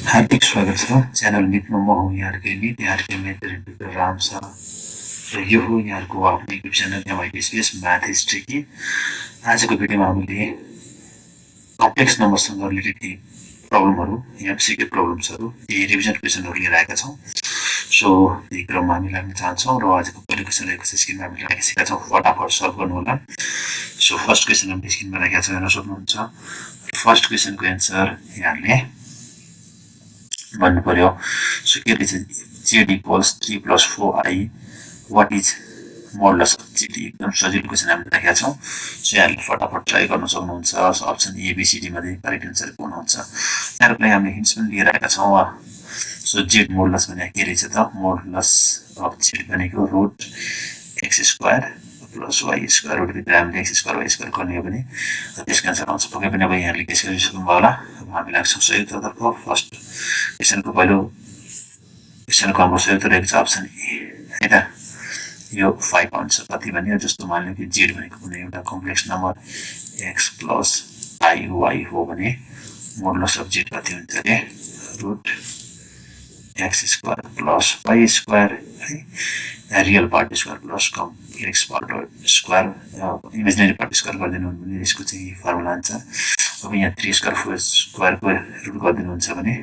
हार्दिक स्वागत छ च्यानल निटमा म हुँ यहाँहरुकै निट यहाँहरुकै मेजर इन्टरप्रेटर राम छ र यो हो यहाँहरुको आफ्नो युट्युब च्यानल एमआइटिएस म्याथ हिस्ट्री कि आजको भिडियोमा हामीले कम्प्लेक्स नम्बरसँग रिलेटेड केही प्रब्लमहरु एमसीक्यू प्रब्लम्सहरु केही रिभिजन क्वेशनहरु लिएर आएका छौं सो यही क्रममा हामी लाग्न चाहन्छौं र आजको पहिलो क्वेशन रहेको छ स्क्रिनमा हामीले राखिसकेका छौं फटाफट सल्भ गर्नु होला सो फर्स्ट क्वेशन हामीले स्क्रिनमा राखेका छौं हेर्न सक्नुहुन्छ फर्स्ट क्वेशनको एन्सर यहाँले भन्नु पर्यो सो के रहेछ z equals 3 plus 4i what is modulus of z एकदम सजिलो क्वेशन हामीले राखेका छौं सो यहाँले फटाफट ट्राई गर्न सक्नुहुन्छ option A B C D मध्ये करेक्ट आन्सर कुन हुन्छ यहाँहरुलाई हामीले हिन्ट्स पनि लिएर आएका छौं सो z मोडुलस भने के रहेछ त मोडुलस अफ z भनेको root x square plus y square root भित्र हामीले x स्क्वायर y स्क्वायर गर्ने हो भने त्यसको आन्सर आउँछ पक्कै पनि अब यहाँले गेस गरिसक्नु भयो होला अब हामी लाग्छौं सही उत्तरतर्फ फर्स्ट क्वेशनको पहिलो क्वेशनको हाम्रो सही उत्तर रहेको छ अप्सन ए है त यो 5 आउँछ कति भने जस्तो मान्यो कि z भनेको कुनै एउटा complex number x plus i y हो भने मोडुलस अफ z कति हुन्छ रे root x square plus y square है real part square plus complex part square imaginary part square गरिदिनु भने यसको चाहिँ फर्मुला आन्सर अब यहाँ 3 स्क्वायर 4 स्क्वायरको रुट गरिदिनु हुन्छ भने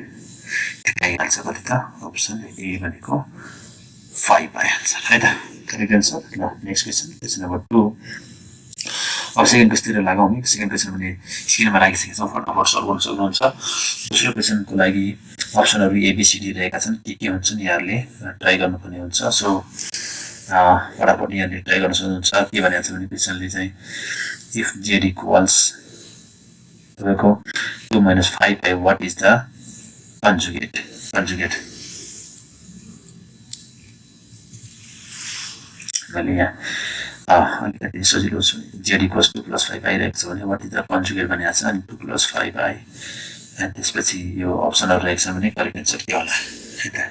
के आइहाल्छ कति त अप्सन ए भनेको 5 आइहाल्छ है त करेक्ट आन्सर ल नेक्स्ट क्वेशन नम्बर 2 अब सेकेन्ड क्वेशनतिर लागौं नि सेकेन्ड क्वेशन भने स्क्रिनमा राखिसकेका छौं फटाफट सल्भ गर्न सक्नुहुन्छ दोस्रो क्वेशनको लागि अप्सनहरु ए बी सी डी रहेका छन् के हुन्छन् यहाँहरुले ट्राई गर्नुपर्ने हुन्छ सो फटाफट यहाँले ट्राई गर्न सक्नुहुन्छ के भनेको छ भने क्वेशनले चाहिँ इफ z इक्वल्स तपाईको 2 - 5i what is the conjugate भने यहाँ अलिकति सजिलो छ z equals 2 plus 5i रहेको छ भने what is the conjugate भनेको छ अनि 2 plus 5i अनि त्यसपछि यो अप्सनहरु रहेको छ भने करेक्ट आन्सर के होला है त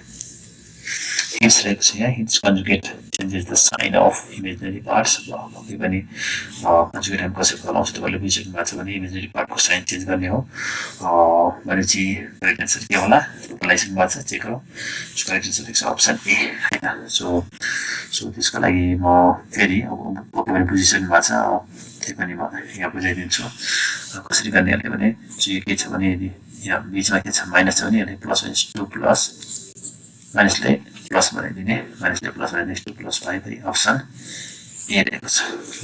हिन्ट्स रहेको छ यहाँ hints conjugate changes the sign of imaginary parts पक्कै पनि कन्जुगेट हामी कसरी फलाउँछ तपाईले बुझिसक्नु भएको छ भने इमेजिनरी पार्टको साइन चेन्ज गर्ने हो भनेपछि करेक्ट आन्सर के होला लगाइसक्नु भएको छ चेक गरौँ करेक्ट आन्सर रहेको छ अप्सन ए हैन सो त्यसको लागि म फेरि पक्कै पनि बुझिसक्नु भएको छ त्यही पनि म यहाँ बुझाइदिन्छु कसरी गर्ने भने चाहिँ के छ भने यदि यहाँ बीचमा के छ माइनस छ भने यसले प्लस माइनस 2 प्लस माइनसले प्लस बनाइदिने माइनसले प्लस बनाइदिने 2 प्लस 5 है अप्सन ए रहेको छ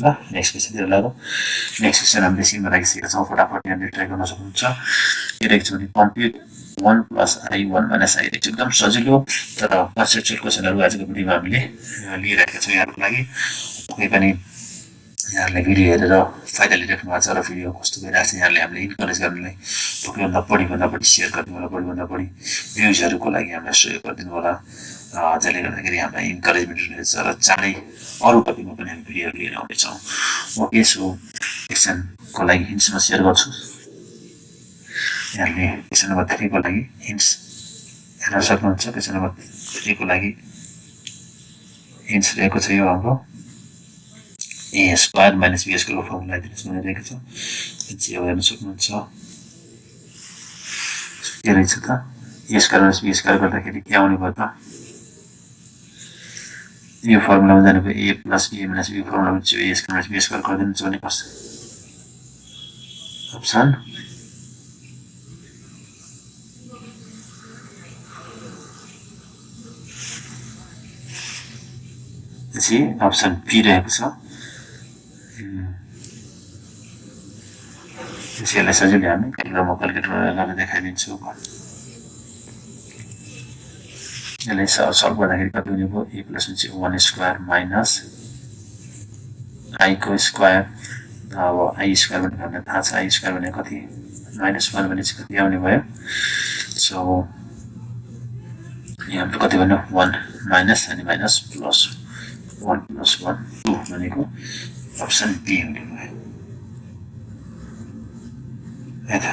ल नेक्स्ट क्वेशनतिर लागौं नेक्स्ट क्वेशन हामीले स्क्रिनमा राखिसकेका छौं फटाफट यहाँले ट्राई गर्न सक्नुहुन्छ के रहेको छ भने कम्प्युट 1 plus i 1 minus i एकदम सजिलो तर कन्सेप्चुअल क्वेशनहरु आजको भिडियोमा हामीले लिइराखेका छौं यहाँहरुको लागि कुनै पनि यहाँहरुले भिडियो हेरेर फाइदा लिइराख्नु भएको छ र भिडियो कस्तो भइरहेको छ यहाँहरुले हामीले इन्करेज गर्नलाई पक्कै भन्दा बढी सेयर गरिदिनु होला भन्दा बढी भ्युजहरुको लागि हामीलाई सहयोग गरिदिनु होला जसले गर्दाखेरि हामीलाई इन्करेजमेन्ट हुनेछ र चाँडै अरु टपिकमा पनि हामी भिडियोहरु लिएर आउने छौं ओके सो क्वेशनको लागि हिन्ट्समा सेयर गर्छु यहाँले क्वेशन नम्बर 3 को लागि हिन्ट्स हेर्न सक्नुहुन्छ क्वेशन नम्बर 3 को लागि हिन्ट्स रहेको छ यो हाम्रो a square minus b square को फर्मुला दिनुस् भनेको छ चाहिँ हेर्न सक्नुहुन्छ के रहेछ त a square minus b square गर्दाखेरि के आउने भयो त यो फर्मुलामा जानु भयो a plus b minus b फर्मुलामा चाहिँ a square minus b square गरिदिनुहुन्छ भने कस्तो अप्सन जी अप्सन बी रहेको छ यसलाई सजिलै हामी क्याल्कुलेटर गरेर देखाइदिन्छु यसलाई सल्भ गर्दाखेरि कति हुने भयो a plus 1 square minus i को स्क्वायर अब i स्क्वायर भनेको हामीलाई थाहा छ i स्क्वायर भनेको कति -1 भने चाहिँ कति आउने भयो सो यहाँ हाम्रो कति भन्यो 1 माइनस अनि माइनस प्लस 1 plus 1 2 भनेको अप्सन बी हुने भयो है त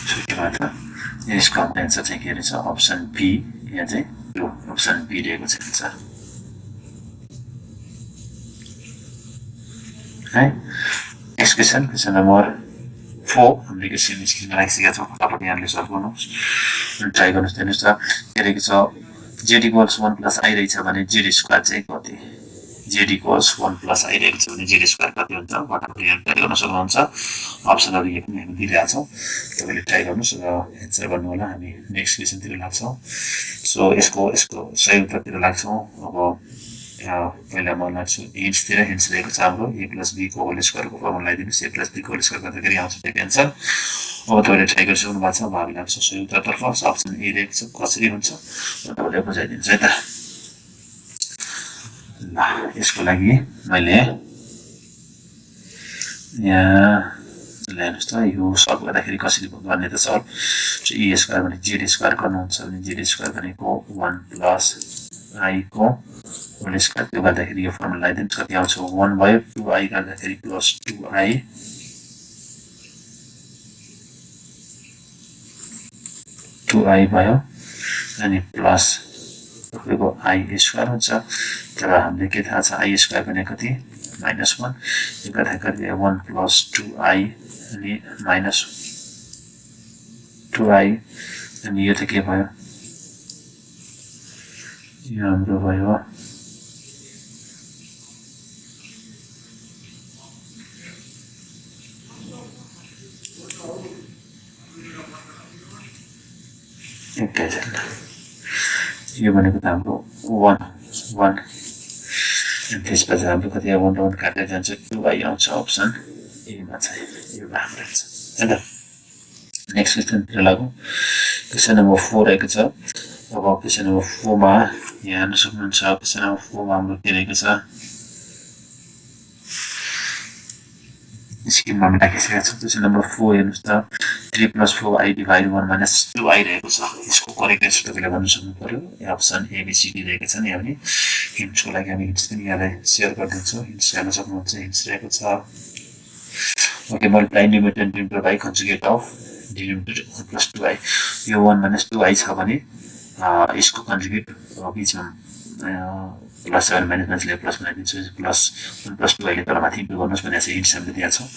सो के भयो त यसको आन्सर चाहिँ के रहेछ अप्सन बी यहाँ चाहिँ यो अप्सन बी रहेको छ आन्सर है नेक्स्ट क्वेसन नम्बर 4 हामीले क्वेसन स्क्रिनमा राखिसकेका छौँ फटाफट यहाँले सल्भ गर्नुहोस् अनि ट्राई गर्नुहोस् हेर्नुहोस् त के रहेको छ z इक्वल्स 1 प्लस आई रहेछ भने z स्क्वायर चाहिँ कति z इक्वल्स 1 प्लस आई रहेको छ भने z स्क्वायर कति हुन्छ फटाफट यहाँ ट्राई गर्न सक्नुहुन्छ अप्सनहरू यहाँ पनि हामी दिइरहेको छौँ तपाईँले ट्राई गर्नुहोस् र एन्सर गर्नु होला हामी नेक्स्ट क्वेसनतिर लाग्छौँ सो यसको सही उत्तरतिर लाग्छौँ अब पहिला म लाग्छु हिन्ट्सतिर हिन्ट्स रहेको छ हाम्रो a प्लस b को होल स्क्वायरको फर्मुला लगाइदिनुहोस् a प्लस b को होल स्क्वायर गर्दाखेरि आउँछ त्यो एन्सर अब तपाईँले ट्राई गरिसक्नु भएको छ अब हामी लाग्छौँ सही उत्तरतर्फ अप्सन ए रहेको छ कसरी हुन्छ तपाईँले बुझाइदिनुहोस् है त ल यसको लागि मैले यहाँ हेर्नुहोस् त यो सल्भ गर्दाखेरि कसरी गर्ने त सल्भ ए स्क्वायर भने जेड स्क्वायर गर्नुहुन्छ भने जेड स्क्वायर भनेको 1 प्लस आई को होल स्क्वायर त्यो गर्दाखेरि यो फर्मुला लगाइदिनुहोस् कति आउँछ 1 भयो 2i गर्दाखेरि प्लस 2i 2i भयो अनि प्लस तपाईँको आई स्क्वायर हुन्छ तर हामीले के थाहा छ आई स्क्वायर भने कति -1 यो गर्दाखेरि 1 प्लस 2i अनि माइनस 2i अनि यो त के भयो यो हाम्रो भयो एकैछिन यो भनेको त हाम्रो 1 अनि त्यसपछि हाम्रो कति 1 र 1 काटेर जान्छ 2i आउँछ अप्सन एमा चाहिँ यो राम्रो हुन्छ हैन नेक्स्ट क्वेसनतिर लागौँ क्वेसन नम्बर 4 रहेको छ अब क्वेसन नम्बर 4 मा यहाँ हेर्न सक्नुहुन्छ क्वेसन नम्बर 4 मा हाम्रो के रहेको छ स्क्रिनमा हामी राखिसकेका छौँ क्वेसन नम्बर 4 हेर्नुहोस् त 3 + 4i / 1 - 2i रहेको छ यसको करेक्ट एन्सर तपाईँले भन्न सक्नु पर्यो अप्सन एबिसिडी रहेको छ नि हामी हिन्ट्सको लागि हामी हिन्ट्स पनि यहाँलाई सेयर गरिदिन्छौँ हिन्ट्स हेर्न सक्नुहुन्छ हिन्ट्स रहेको छ okay multiply numerator denominator by conjugate of denominator 1 + 2i यो 1 - 2i छ भने यसको कन्जुगेट बीचमा प्लस 7 माइनस ले प्लस बनाइदिन्छु प्लस 1 + 2i ले तलमाथि इन्टु गर्नुहोस् भनेर चाहिँ हिन्ट्स हामीले दिएका छौँ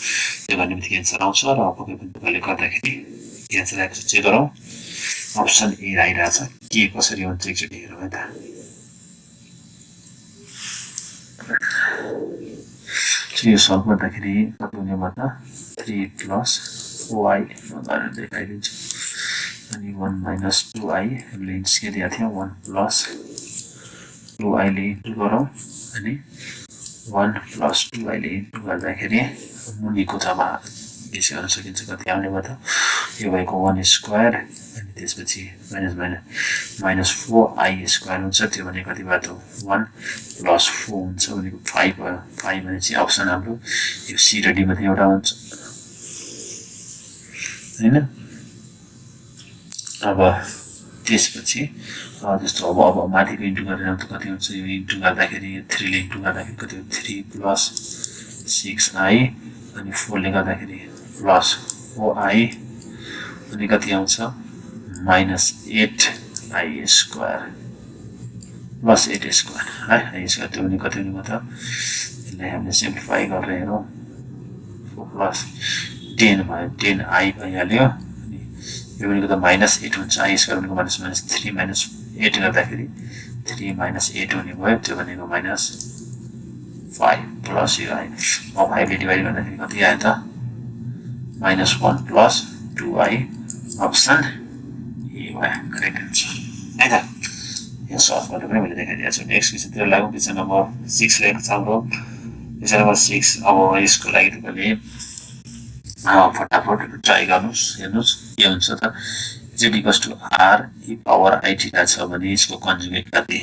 त्यो गर्ने बित्तिकै एन्सर आउँछ र पक्कै पनि तपाईँले गर्दाखेरि के एन्सर आएको छ चेक गरौँ अप्सन ए आइरहेछ के कसरी हुन्छ एकचोटि हेरौँ है त यो सल्भ गर्दाखेरि कति हुने भयो त 3 + 4i मजाले देखाइदिन्छु अनि 1 - 2i हामीले हिन्ट्स के दिएको थियो 1 + 2i ले इन्टु गरौँ अनि 1 + 2i ले इन्टु गर्दाखेरि मुनिको जम्मा बेसी गर्न सकिन्छ कति आउने भयो त यो भएको 1 स्क्वायर अनि त्यसपछि -4i स्क्वायर हुन्छ त्यो भने कति भयो त 1 + 4 हुन्छ भनेको 5 भयो 5 भने चाहिँ अप्सन हाम्रो यो सी र डी मध्ये एउटा हुन्छ हैन अब त्यसपछि जस्तो अब माथिको इन्टु गरेर त कति हुन्छ यो इन्टु गर्दाखेरि 3 ले इन्टु गर्दाखेरि कति हुन्छ 3 + 6i अनि 4 ले गर्दाखेरि +4i अनि कति आउँछ -8i स्क्वायर +8 स्क्वायर है आई स्क्वायर त्यो भने कति हुने भयो त यसलाई हामीले सिम्प्लिफाई गरेर हेरौँ 4 + 10 भयो 10i भइहाल्यो यो भनेको त -8 हुन्छ i स्क्वायर भनेको -3 - 8 गर्दाखेरि 3 - 8 हुने भयो त्यो भनेको -5 प्लस यो i अब 5 ले डिभाइड गर्दाखेरि कति आयो त -1 + 2i अप्सन ए भयो करेक्ट आन्सर है त यो सल्भ गर्दा पनि मैले देखाइदिएको छु नेक्स्ट क्वेसनतिर लागौँ क्वेसन नम्बर 6 रहेको छ हाम्रो क्वेसन नम्बर 6 अब यसको लागि तपाईँले फटाफट ट्राई गर्नुहोस् हेर्नुहोस् के हुन्छ त z = r e⁻i θ छ भने यसको कन्जुगेट कति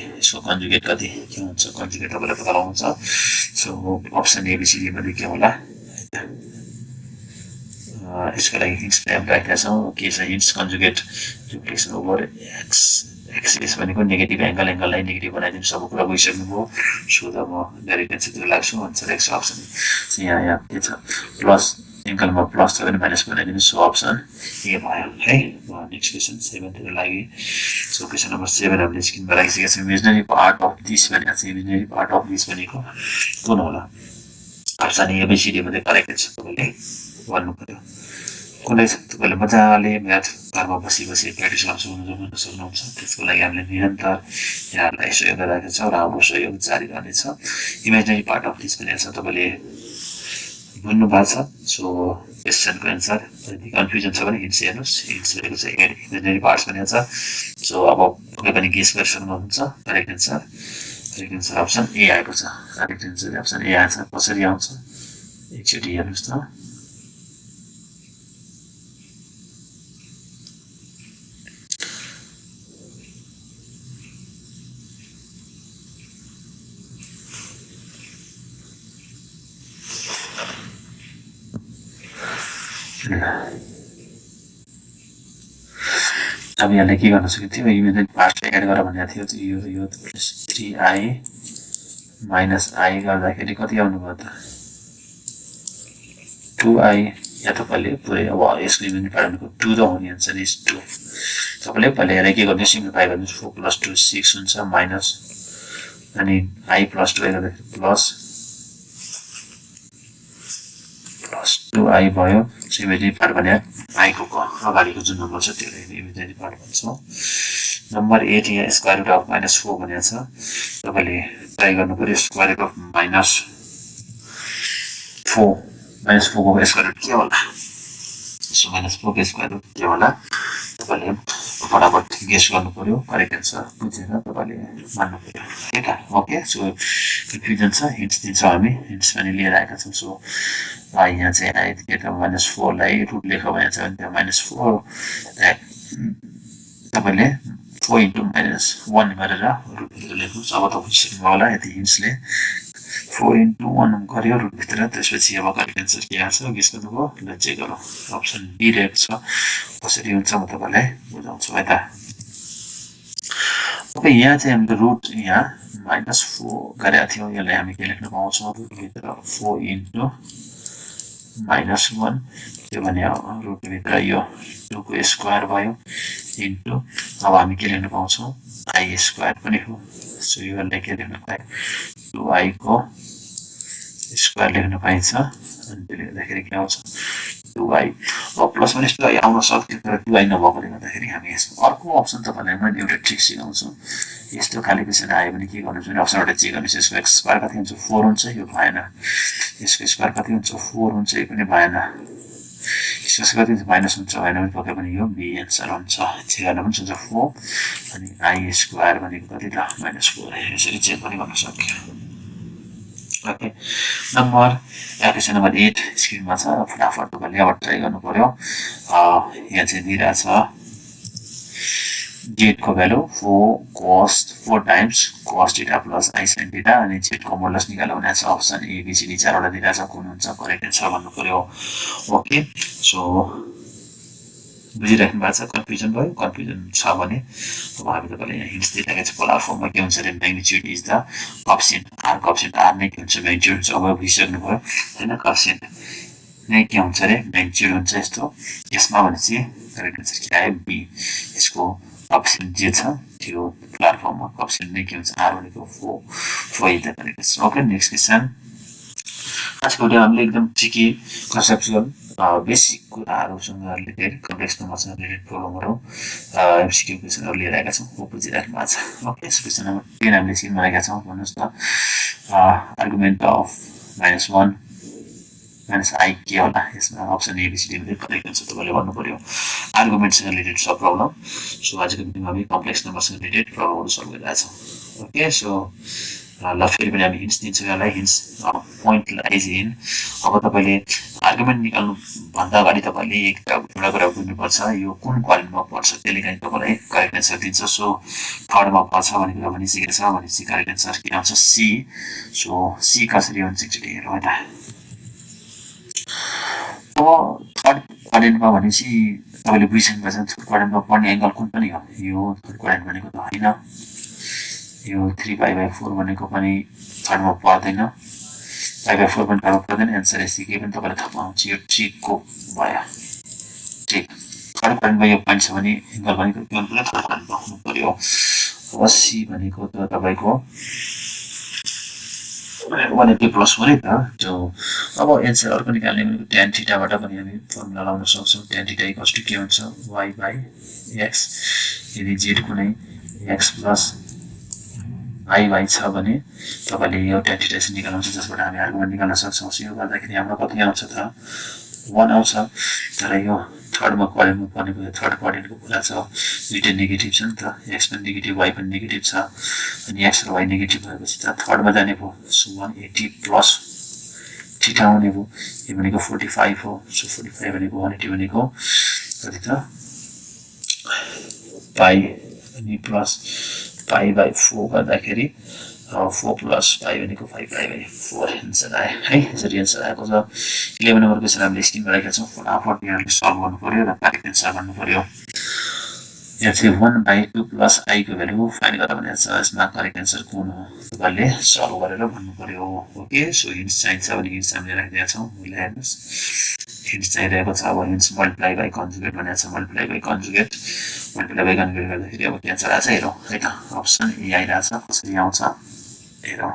के हुन्छ कन्जुगेट तपाईँलाई पत्ता लगाउनु छ सो अप्सन एबिसिडी मध्ये के होला यसको लागि हिन्ट्स पनि राखेका छौँ के छ hints conjugate reflection over axis भनेको नेगेटिभ एङ्गललाई नेगेटिभ बनाइदिनु सब कुरा बुझिसक्नुभयो सो त म डाइरेक्ट एन्सरतिर लाग्छु आन्सर एक्स अप्सन यहाँ के छ प्लस एङ्गलमा प्लस छ भने माइनस बनाइदिनु सो अप्सन ए भयो है नेक्स्ट क्वेसन 7 तिर लागि सो क्वेसन नम्बर 7 हामीले स्क्रिनमा राखिसकेका छौँ इमेजिनरी पार्ट अफ दिस भनेको चाहिँ इमेजिनरी पार्ट अफ दिस भनेको कुन होला अप्सन एबिसिडी मात्रै करेक्ट छ तपाईँले भन्नु पर्यो कुनै छ तपाईँले मजाले म्याथ घरमा बसी बसी प्र्याक्टिस गर्न सक्नुहुन्छ त्यसको लागि हामीले निरन्तर यहाँहरूलाई सहयोग गरिरहेको छौँ र हाम्रो सहयोग जारी रहनेछ इमेजिनरी पार्ट अफ दिस पनि छ तपाईँले बुझ्नु भएको छ सो क्वेसनको एन्सर यदि कन्फ्युजन छ भने हिन्ट्स हेर्नुहोस् हिन्ट्स रहेको छ इमेजिनरी पार्ट्स पनि छ सो अब तपाईँ पनि गेस गरिसक्नुहुन्छ करेक्ट एन्सर अप्सन ए आएको छ करेक्ट एन्सर अप्सन ए आएको छ कसरी आउँछ एकचोटि हेर्नुहोस् त अब यहाँले के गर्न सकेको थियो इमेजिनरी पार्ट्स एड गर भनेको थियो यो प्लस 3i माइनस आई गर्दाखेरि कति आउनुभयो त 2i या तपाईँले पुरै अब यसको इमेजिनरी पार्ट भनेको 2 त हुने आन्सर इज 2 तपाईँले पहिला हेरेर के गर्नु सिम्प्लिफाई गर्नु 4 + 2 6 हुन्छ माइनस अनि i + 2 गर्दाखेरि प्लस 2i भयो इमेजिनरी पार्ट भने i को अगाडिको जुन नम्बर छ त्यसलाई इमेजिनरी पार्ट भन्छौँ नम्बर 8 यहाँ स्क्वायर रुट अफ -4 भनेको छ तपाईँले ट्राई गर्नु पर्यो स्क्वायर रुट अफ -4 को स्क्वायर रुट के होला सो -4 को स्क्वायर रुट के होला तपाईँले फटाफट गेस गर्नु पर्यो करेक्ट एन्सर बुझेर तपाईँले मान्नु पर्यो के त ओके सो कन्फ्युजन छ हिन्ट्स दिन्छौँ हामी हिन्ट्स पनि लिएर आएका छौँ सो यहाँ चाहिँ आइदिएर -4 लाई रुट लेख भने छ भने त्यहाँ -4 तपाईँले 4 × -1 गरेर रुटभित्र लेख्नुहोस् अब त बुझिसक्नु होला यति हिन्ट्सले 4 × 1 गर्यो रुटभित्र त्यसपछि अब करेक्ट एन्सर के आएको छ गेस गर्नुभयो ल चेक गरौँ अप्सन बी रहेको छ कसरी हुन्छ म तपाईँलाई बुझाउँछु है त अब यहाँ चाहिँ हामीले रुट यहाँ -4 गरेका थियौँ यसलाई हामी के लेख्न पाउँछौँ रुटभित्र 4 × -1 त्यो भने रुटभित्र यो 2 को स्क्वायर भयो इन्टु अब हामी के लेख्न पाउँछौँ i स्क्वायर पनि हो सो यसलाई के लेख्न पाए 2i को स्क्वायर लेख्न पाइन्छ अनि त्यसले गर्दाखेरि के आउँछ 2i अब प्लस पनि 2i आउन सक्थ्यो तर 2i नभएकोले गर्दाखेरि हामी यसको अर्को अप्सन तपाईँलाई मैले एउटा ट्रिक सिकाउँछु यस्तो खाली क्वेसन आयो भने के गर्नु भने अप्सनबाट चेक गर्नुहोस् यसको स्क्वायर कति हुन्छ 4 हुन्छ यो भएन यसको स्क्वायर कति हुन्छ 4 हुन्छ यो पनि भएन यसको कति हुन्छ माइनस हुन्छ भएन भने पक्कै पनि यो बी एन्सर हुन्छ चेक गर्न पनि हुन्छ 4 अनि i स्क्वायर भनेको कति ल -4 यसरी चेक पनि गर्न सक्यो ओके नम्बर क्वेसन नम्बर 8 स्क्रिनमा छ फटाफट तपाईँले अब ट्राई गर्नु पर्यो यहाँ चाहिँ दिइरहेछ z को value 4 times cos θ plus i sin θ अनि z को मोडुलस निकाल्नु भनेको छ option A B C D चारवटा दिइरहेछ कुन हुन्छ करेक्ट एन्सर भन्नु पर्यो ओके सो बुझिराख्नु भएको छ कन्फ्युजन भयो कन्फ्युजन छ भने अब हामी तपाईँलाई यहाँ हिन्ट्स दिइरहेको छ पोलर फर्ममा के हुन्छ अरे magnitude is the coefficient r नै के हुन्छ म्याग्निट्युड हुन्छ अब बुझिसक्नु भयो हैन कोएफिसिएन्ट नै के हुन्छ अरे म्याग्निट्युड हुन्छ यस्तो यसमा भनेपछि करेक्ट एन्सर के आयो बी यसको कोएफिसिएन्ट जे छ त्यो पोलर फर्ममा कोएफिसिएन्ट नै के हुन्छ r भनेको 4 is the correct answer okay next question आजको भिडियो हामीले एकदम ट्रिकी कन्सेप्चुअल बेसिक कुराहरूसँग रिलेटेड कम्प्लेक्स नम्बरसँग रिलेटेड प्रब्लमहरू एमसिक्यू क्वेसनहरू लिएर आएका छौँ बुझिराख्नु भएको छ ओके क्वेसन नम्बर 10 हामीले सिनमा राखेका छौँ भन्नुहोस् त आर्गुमेन्ट अफ -1 -i के होला यसमा option A B C D मध्ये करेक्ट एन्सर तपाईँले भन्नु पर्यो आर्गुमेन्टसँग रिलेटेड छ प्रब्लम सो आजको भिडियोमा हामी कम्प्लेक्स नम्बरसँग रिलेटेड प्रब्लमहरू सल्भ गरिरहेछौँ ओके सो ल फेरि पनि हामी हिन्ट्स दिन्छौँ यसलाई हिन्ट्स पोइन्ट लाइज इन अब तपाईँले आर्गुमेन्ट निकाल्नु भन्दा अगाडि तपाईँले एउटा कुरा बुझ्नुपर्छ यो कुन क्वाड्रेन्टमा पर्छ त्यसले गर्दा तपाईँलाई करेक्ट एन्सर दिन्छ सो थर्डमा पर्छ भन्ने कुरा भनिसकेको छ भनेपछि करेक्ट एन्सर के आउँछ सी सो सी कसरी हुन्छ एकचोटि हेरौँ है त अब थर्ड क्वाड्रेन्टमा भनेपछि तपाईँले बुझिसक्नु भएको छ थर्ड क्वाड्रेन्टमा पर्ने एङ्गल कुन पनि हो यो थर्ड क्वाड्रेन्ट भनेको त होइन यो 3π/4 भनेको पनि थर्डमा पर्दैन π/4 पनि थर्डमा पर्दैन एन्सर यस्तै केही पनि तपाईँलाई थाहा पाउँछ यो ट्रिकको भयो ठिक थर्ड क्वाड्रेन्टमा यो पोइन्ट छ भने एङ्गल भनेको के भन्नु पर्यो थर्ड क्वाड्रेन्टमा हुनु पर्यो अब सी भनेको त तपाईँको 180 प्लस 4 त जो अब एन्सर अर्को निकाल्ने भनेको tan थीटाबाट पनि हामी फर्मुला लगाउन सक्छौँ tan थीटा इक्वल्स टु के हुन्छ y बाइ x यदि z कुनै x प्लस i y छ भने तपाईले यो tan थीटा चाहिँ निकाल्नुहुन्छ जसबाट हामी आर्गुमेन्ट निकाल्न सक्छौँ सो यो गर्दाखेरि हाम्रो कति आउँछ त 1 आउँछ तर यो थर्डमा क्वाड्रेन्टमा पर्ने भयो थर्ड क्वाड्रेन्टको कुरा छ दुईटै नेगेटिभ छ नि त x पनि नेगेटिभ y पनि नेगेटिभ छ अनि x र y नेगेटिभ भएपछि त थर्डमा जाने भयो सो 180 प्लस थीटा आउने भयो यो भनेको 45 हो सो 45 भनेको 180 भनेको कति त पाई अनि प्लस पाई बाइ 4 गर्दाखेरि 4 प्लस पाई भनेको 5 पाई बाइ 4 एन्सर आयो है यसरी एन्सर आएको छ 11 नम्बर क्वेसन हामीले स्क्रिनमा राखेका छौँ फटाफट यहाँले सल्भ गर्नु पर्यो र करेक्ट एन्सर गर्नु पर्यो यहाँ चाहिँ 1 बाइ 2 प्लस आई को भ्यालु फाइन्ड गरेर भनेको छ यसमा करेक्ट एन्सर कुन हो तपाईले सल्भ गरेर भन्नु पर्यो ओके सो हिन्ट्स चाहिन्छ भने हिन्ट्स हामीले राखिदिएका छौँ मैले हेर्नुस् हिन्ट्स चाहिरहेको छ अब हिन्ट्स मल्टिप्लाई बाइ कन्जुगेट भनेको छ मल्टिप्लाई बाइ कन्जुगेट गर्दाखेरि अब के एन्सर आछ हेरौँ है त अप्सन ए आइरहेछ कसरी आउँछ हेरौँ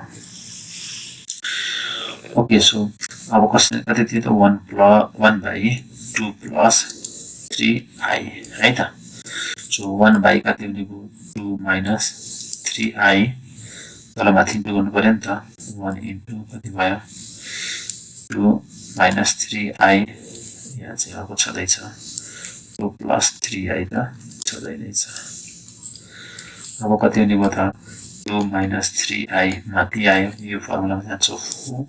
ओके सो अब कसरी कति थियो त 1 बाइ 2 प्लस 3i है त सो 1 बाइ कति हुने भयो 2 माइनस 3i तल माथि इन्टु गर्नु पर्यो नि त 1 इन्टु कति भयो 2 माइनस 3i यहाँ चाहिँ अर्को छँदैछ 2 प्लस 3i त छँदै नै छ अब कति हुने भयो त 2 माइनस 3i माथि आयो यो फर्मुलामा जान्छ 4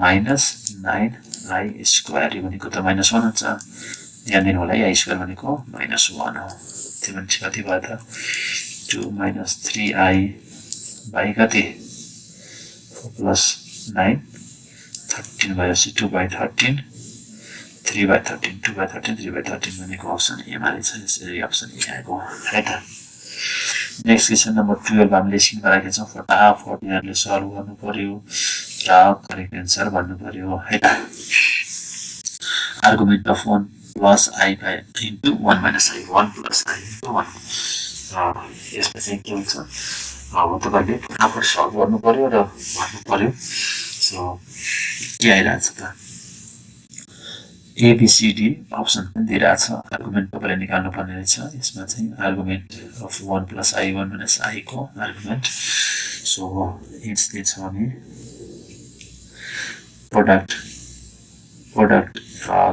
माइनस 9i स्क्वायर यो भनेको त माइनस 1 हुन्छ ध्यान दिनु होला है i स्क्वायर भनेको माइनस 1 हो त्यो भने कति भयो त 2 माइनस 3i बाइ कति 4 प्लस 9 13 भएपछि 2 बाइ 13 3 बाइ 13 2 बाइ 13 3 बाइ 13 भनेको अप्सन ए मा रहेछ यसरी अप्सन ए आएको है त नेक्स्ट क्वेसन नम्बर 12 हामीले स्क्रिनमा राखेका छौँ फटाफट यहाँले सल्भ गर्नु पर्यो र करेक्ट एन्सर भन्नु पर्यो है त argument of 1 plus i by into 1 minus i 1 plus i into 1 यसमा चाहिँ के हुन्छ अब तपाईले फटाफट सल्भ गर्नु पर्यो र भन्नु पर्यो सो के आइरहेछ त एबीसीडी अप्सन पनि दिइरहेछ आर्गुमेन्ट तपाईँले निकाल्नु पर्ने रहेछ यसमा चाहिँ argument of 1 plus I 1 minus I को आर्गुमेन्ट सो हिन्ट्स दिन्छ भने प्रोडक्ट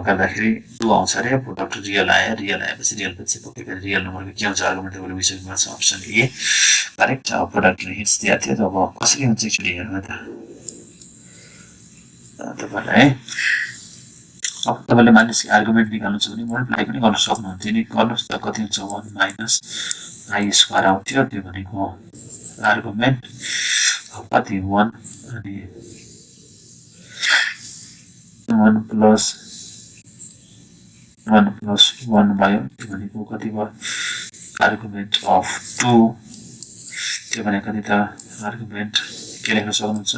गर्दाखेरि 2 आउँछ अरे प्रोडक्ट रियल आयो रियल आएपछि रियल पछि पक्कै पनि रियल नम्बरको के हुन्छ आर्गुमेन्ट तपाईँले बुझिसक्नु भएको छ अप्सन ए करेक्ट प्रोडक्टले हिन्ट्स दिएको थियो अब कसरी हुन्छ एक्चुअली हेर्नु त तपाईँलाई अब तपाईँले मानिस आर्गुमेन्ट निकाल्नु छ भने मल्टिप्लाई पनि गर्न सक्नुहुन्थ्यो नि गर्नुहोस् त कति हुन्छ 1 माइनस आई स्क्वायर आउँथ्यो त्यो भनेको आर्गुमेन्ट कति 1 अनि 1 प्लस 1 भयो त्यो भनेको कति भयो आर्गुमेन्ट अफ 2 त्यो भने कति त आर्गुमेन्ट के लेख्न सक्नुहुन्छ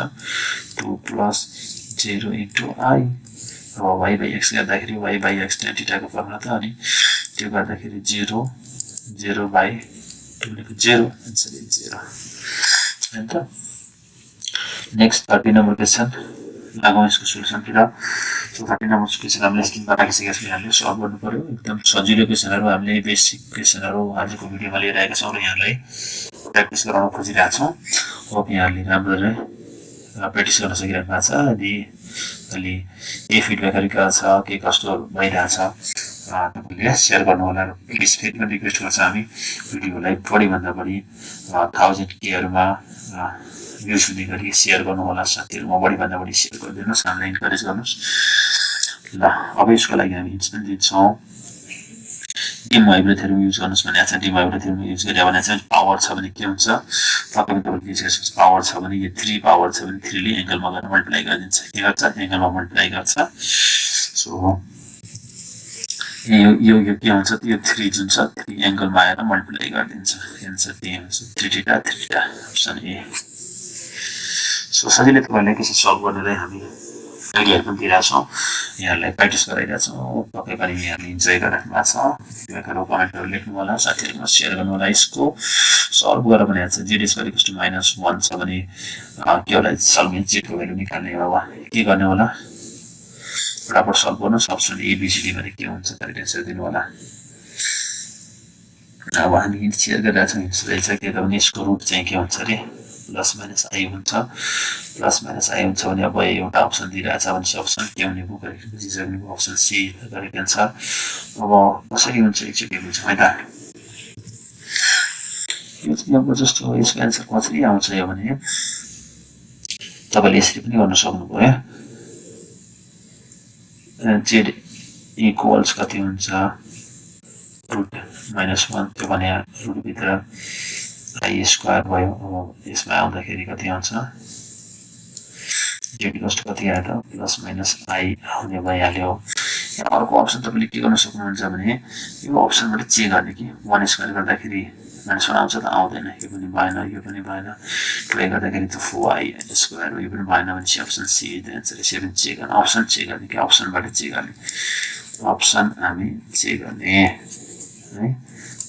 2 प्लस 0 इन्टु आई अब y बाइ x गर्दाखेरि y बाइ x tan थीटाको फर्मुला त अनि त्यो गर्दाखेरि 0 बाइ 2 भनेको 0 आन्सर इज 0 हैन त नेक्स्ट 30 नम्बर क्वेसन लगाउँ यसको सोलुसनतिर सो 30 नम्बर क्वेसन हामीले स्क्रिनमा राखिसकेका छौँ हामीले सल्भ गर्नु पर्यो एकदम सजिलो क्वेसनहरु हामीले बेसिक क्वेसनहरु आजको भिडियोमा लिएर आएका छौँ र यहाँलाई प्र्याक्टिस गराउन खोजिरहेका छौँ अब यहाँले राम्ररी प्र्याक्टिस गर्न सकिरहनु भएको छ अनि अलि के फिडब्याकहरु के छ के कस्तो भइरहेछ तपाईले शेयर गर्नु होला र प्लिज फेरि पनि रिक्वेस्ट गर्छ हामी भिडियोलाई बढीभन्दा बढी 1000 केहरुमा भ्युज हुने गरी शेयर गर्नु होला साथीहरुमा बढीभन्दा बढी शेयर गरिदिनुस् हामीलाई इन्करेज गर्नुस् ल अब यसको लागि हामी हिन्ट्स पनि दिन्छौँ डिम हाइब्रिड थ्योरम युज गर्नुस् भने छ डिम हाइब्रिड थ्योरम युज गरे भने चाहिँ पावर छ भने के हुन्छ पक्कै पनि तपाईले डिस्कस पावर छ भने यो 3 पावर छ भने 3 ले एंगलमा गरेर मल्टिप्लाई गरिदिन्छ के गर्छ एंगलमा मल्टिप्लाई गर्छ सो यो के हुन्छ यो 3 जुन छ 3 एंगलमा आएर मल्टिप्लाई गरिदिन्छ एन्सर त्यही हुन्छ 3 थीटा अप्सन ए सो सजिलै तपाईले कसरी सल्भ गर्नलाई हामी आइडियाहरू पनि दिइरहेको छौँ, यहाँहरूलाई प्र्याक्टिस गराइरहेको छौँ। पक्कै पनि यहाँहरूले इन्जोय गरिराख्नु भएको छ। तिमीहरू कमेन्टहरू लेख्नु होला, साथीहरूमा सेयर गर्नु होला। यसको सल्भ गरेर भनेको छ जेड स्क्वायर इक्वल्स टु -1 छ भने के होला, सल्भ मिन्स जेडको भ्यालु निकाल्ने हो। के गर्ने होला, फटाफट सल्भ गर्नुहोस्। अप्सन एबिसिडी भने के हुन्छ, करेक्ट एन्सर दिनु होला। अब हामी हिन्ट सेयर गरिरहेको छौँ। हिन्ट्स रहेछ के त भने यसको रुट चाहिँ के हुन्छ अरे प्लस माइनस आई हुन्छ। प्लस माइनस आई हुन्छ भने अब एउटा अप्सन दिइरहेछ भने अप्सन के हुने भयो, करेक्ट बुझिसक्ने भयो, अप्सन सी करेक्ट एन्सर। अब कसरी हुन्छ एकचोटि बुझौँ है त। यो चाहिँ अब जस्तो यसको एन्सर कसरी आउँछ यो भने तपाईँले यसरी पनि गर्न सक्नुभयो। जेड इक्वल्स कति हुन्छ, रुट -1 त्यो भने रुटभित्र आई स्क्वायर भयो। अब यसमा आउँदाखेरि कति आउँछ, जेड इक्वल्स टु कति आयो त प्लस माइनस आई आउने भइहाल्यो। यहाँ अर्को अप्सन तपाईँले के गर्न सक्नुहुन्छ भने यो अप्सनबाट चेक गर्ने कि 1 स्क्वायर गर्दाखेरि -1 आउँछ त आउँदैन, यो पनि भएन, यो पनि भएन। 2 गर्दाखेरि त 4i स्क्वायर यो पनि भएन भने अप्सन सी द एन्सर। यसरी पनि चेक गर्ने, अप्सन चेक गर्ने कि अप्सनबाट चेक गर्ने, अप्सन हामी चेक गर्ने है।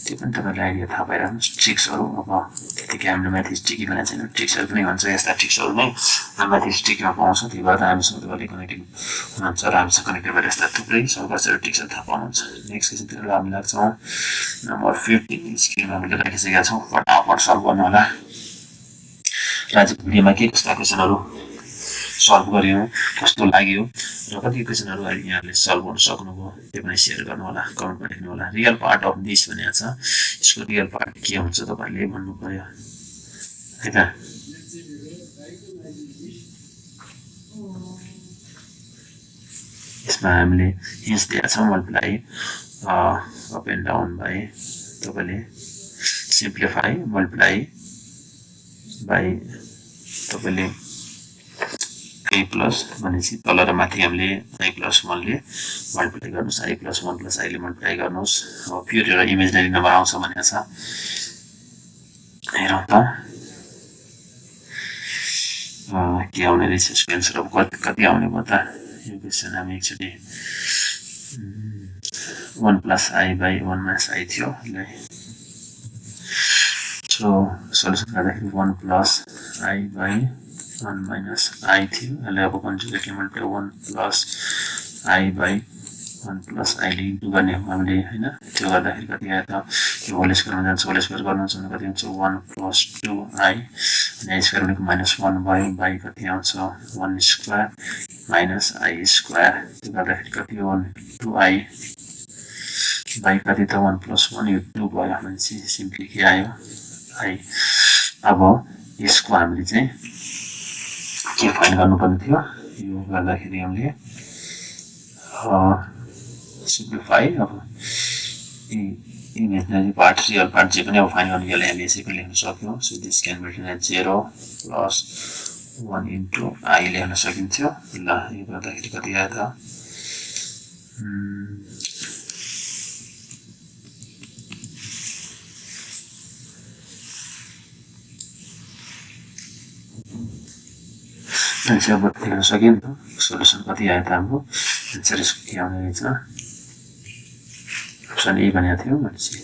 त्यो पनि तपाईँलाई आइडिया थाहा पाइराख्नुहोस्। ट्रिक्सहरू अब त्यतिकै हामीले म्याथ स्टिकी भनेको छैन, ट्रिक्सहरू पनि भन्छ। यस्ता ट्रिक्सहरू नै म्याथ स्टिकीमा पाउँछ। त्यही भएर हामीसँग तपाईँले कनेक्टिङ हुनुहुन्छ र हामीसँग कनेक्टेड भएर यस्ता थुप्रै सर्कसहरू ट्रिक्सहरू थाहा पाउनुहुन्छ। नेक्स्ट क्वेसनतिर हामी लाग्छौँ। नम्बर 15 स्क्रिनमा हामीले राखिसकेका छौँ। फटाफट सल्भ गर्नु होला। आजको भिडियोमा के कस्ता क्वेसनहरू सल्भ गऱ्यौँ, कस्तो लाग्यो र कति क्वेसनहरू अहिले यहाँले सल्भ गर्न सक्नुभयो त्यो पनि सेयर गर्नु होला, कमेन्टमा लेख्नु होला। रियल पार्ट अफ दिस भनेको छ, यसको रियल पार्ट के हुन्छ तपाईँले भन्नु पर्यो है त। यसमा हामीले हिन्ट्स दिएका छौँ। Multiply up and down by तपाईँले सिम्प्लिफाई मल्टिप्लाई बाई तपाईँले आई प्लस भनेपछि तल र माथि हामीले i+1 ले मल्टिप्लाई गर्नुहोस्, i+1 प्लस आईले मल्टिप्लाई गर्नुहोस्। अब प्योर एउटा इमेजिनरी नम्बर आउँछ भनेको छ, हेरौँ त के आउने रहेछ यसको एन्सर। अब कति आउने भयो त यो क्वेसन। हामी एकचोटि 1 + i/1 - i थियो। सो सल्युसन गर्दाखेरि 1 + i/1 - i थियो। यसलाई अब कन्जुगेटली मल्टिप्लाई 1 + i/1 + i ले इन्टु गर्ने हो हामीले होइन। त्यो गर्दाखेरि कति आयो त, यो होल स्क्वायरमा जान्छ, होल स्क्वायर गर्नुहुन्छ भने कति हुन्छ 1 + 2i अनि i स्क्वायर भनेको -1 भयो। बाई कति आउँछ 1 स्क्वायर - i स्क्वायर। त्यो गर्दाखेरि कति हो 2i बाई कति त 1 + 1 यो 2 भयो भनेपछि सिम्पली के आयो i। अब यसको हामीले चाहिँ के फाइन्ड गर्नुपर्ने थियो, यो गर्दाखेरि हामीले सिम्प्लिफाई अब इमेजिनरी पार्ट रियल पार्ट जे पनि अब फाइन्ड गर्नु यसलाई हामीले यसै पनि लेख्न सक्यौँ। So this can be written as 0 + 1 * i लेख्न सकिन्थ्यो। ल यो गर्दाखेरि कति आयो त एन्सर अब लेख्न सकियो नि त। सोल्युसन कति आयो त हाम्रो एन्सर यसको के आउने रहेछ, अप्सन ए भनेको थियो भनेपछि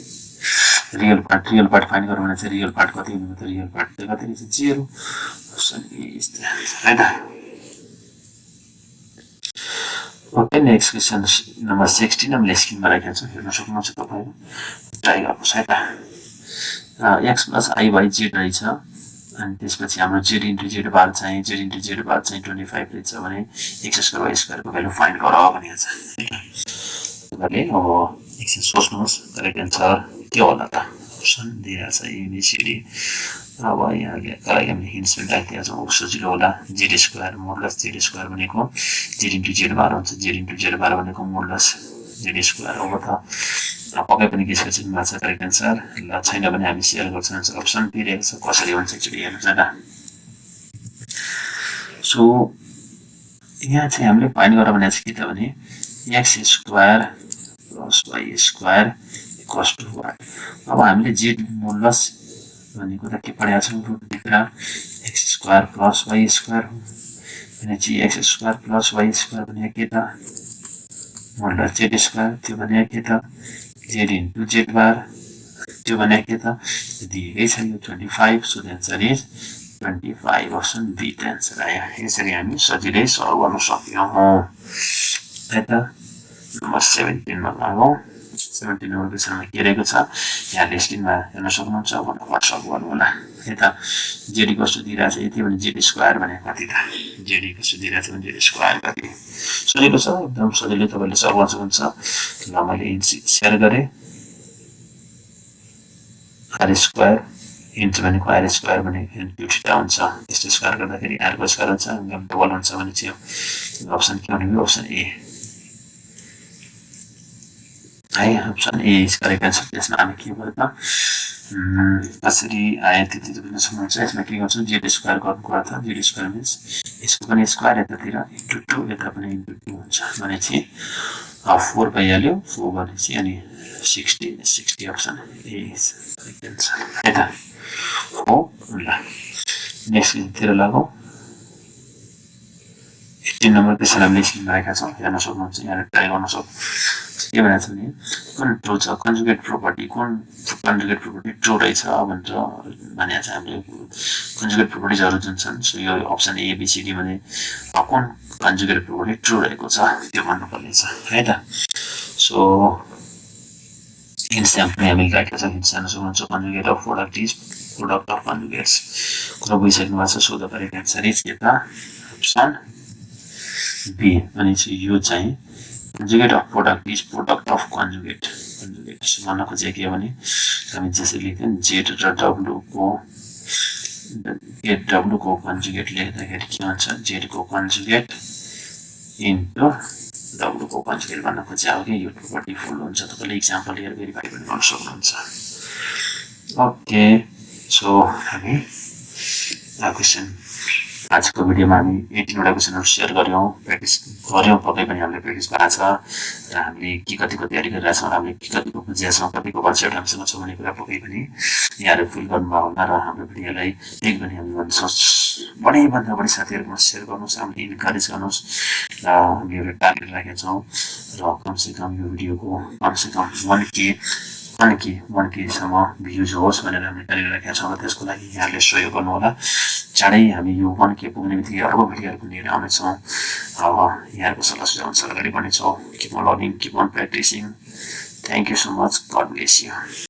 रियल पार्ट फाइन्ड गरौँ भने चाहिँ रियल पार्ट कति हुने भयो त, रियल पार्ट चाहिँ कति रहेछ 0। Option A is the answer है त। ओके नेक्स्ट क्वेसन नम्बर 16 हामीले स्क्रिनमा राखेका छौँ, हेर्न सक्नुहुन्छ तपाईँहरू, ट्राई गर्नुहोस् है त। x + i/z रहेछ अनि त्यसपछि हाम्रो z × z बार चाहिँ 25 रहेछ भने x² y² को भ्यालु फाइन्ड गर भनेको छ। तपाईँले अब एकछिन सोच्नुहोस् करेक्ट एन्सर के होला त। अप्सन दिइरहेको छ एबिसिडी। अब यहाँले लागि हामीले हिन्ट्स पनि राखिदिएका छौँ, सजिलो होला। z² मोडलस z² भनेको z × z बार हुन्छ, z × z बार भनेको मोडलस z²। अब त पक्कै पनि गेस गर्छौँ भएको छ करेक्ट एन्सर। ल छैन भने हामी सेयर गर्छौँ एन्सर। अप्सन दिइरहेको छ, कसरी हुन्छ एकचोटि हेर्नुहोस् न। सो यहाँ चाहिँ हामीले फाइन्ड गर भनेको छ के त भने x² + y² = what। अब हामीले z मोडलस भनेको त के पढाएको छौँ, रुटभित्र x² + y² भनेपछि x square plus y square भने के त मोडुलस जेड स्क्वायर त्यो भने के त जेड इन्टु जेड बार त्यो भने के त दिएकै छ यो 25 so the answer is 25 option B the answer आयो यसरी हामी सजिलै सल्भ गर्न सक्यौँ है त नम्बर 17 मा लागौँ 17 नम्बर क्वेसनमा के रहेको छ यहाँले स्क्रिनमा हेर्न सक्नुहुन्छ फटाफट सल्भ गर्नु होला है त जेड कस्तो दिइरहेको छ यति भने जेड स्क्वायर भने कति त जेड कस्तो दिइरहेको छ भने जेड स्क्वायर कति सजिलो छ एकदम सजिलै तपाईँले सल्भ गर्न सक्नुहुन्छ ल मैले सेयर गरेँ आर स्क्वायर इन्टु भनेको आर स्क्वायर भनेको इन्टु थीटा हुन्छ यस्तो स्क्वायर गर्दाखेरि आरको स्क्वायर हुन्छ डबल हुन्छ भने चाहिँ अप्सन के भनेको अप्सन ए है option A is correct answer त्यसमा हामी के भयो त कसरी आयो त्यति बुझ्न सक्नुहुन्छ यसमा के गर्छौँ जेड स्क्वायर गर्नु कुरा त जेड स्क्वायर मिन्स यसको पनि स्क्वायर यतातिर इन्टु 2 यता पनि इन्टु 2 हुन्छ भनेपछि 4 भइहाल्यो 4 भनेपछि अनि 60 option A is correct answer है त हो ल नेक्स्टतिर लागौँ 18 नम्बर क्वेसन हामीले स्क्रिनमा राखेका छौँ हेर्न सक्नुहुन्छ यहाँ ट्राई गर्न सक्नुहुन्छ के भनेको छ भने कुन ट्रु छ कन्जुगेट प्रोपर्टी कुन कन्जुगेट प्रोपर्टी ट्रु रहेछ भनेर भनेको छ हामीले कन्जुगेट प्रोपर्टिजहरू जुन छन् सो यो अप्सन ए बिसिडी भने कुन कन्जुगेट प्रोपर्टी ट्रु रहेको छ त्यो भन्नुपर्ने छ है त सो हिन्ट्स पनि हामीले राखेका छौँ हिन्ट्स हेर्न सक्नुहुन्छ conjugate of product is product of conjugates कुरा बुझिसक्नु भएको छ so the correct answer is के त अप्सन बी भनेपछि यो चाहिँ conjugate of product is product of conjugate भन्न खोजेको के भने हामी जसरी लेख्थ्यौँ जेड र डब्लुको कन्जुगेट लेख्दाखेरि के हुन्छ जेडको कन्जुगेट इन्टु डब्लुको कन्जुगेट भन्न खोजेको कि यो प्रोपर्टी फुल हुन्छ तपाईँले इक्जाम्पल लिएर भेरिफाई पनि गर्न सक्नुहुन्छ ओके सो हामी क्वेसन आजको भिडियोमा हामी 18 वटा क्वेसनहरू सेयर गऱ्यौँ प्र्याक्टिस गऱ्यौँ पक्कै पनि हामीले प्र्याक्टिस भएको छ र हामीले के कतिको तयारी गरिरहेको छौँ र हामीले के कतिको बुझेका छौँ कतिको कन्सेप्ट हामीसँग छ भन्ने कुरा पक्कै पनि यहाँहरू फिल गर्नुभयो होला र हाम्रो भिडियोलाई एक पनि हामी बढीभन्दा बढी साथीहरूमा सेयर गर्नुहोस् हामीले इन्करेज गर्नुहोस् र हामीले एउटा टार्गेट राखेका छौँ र कमसेकम यो भिडियोको कमसेकम 1K भ्युज होस् भनेर हामीले टार्गेट राखेका छौँ र त्यसको लागि यहाँहरूले सहयोग गर्नु होला चाँडै हामी यो 1K पुग्ने बित्तिकै अर्को भिडियोहरू पनि लिएर आउनेछौँ यहाँहरूको सल्लाह सुझाव अनुसार अगाडि बढ्नेछौँ keep on learning keep on practising thank you so much God bless you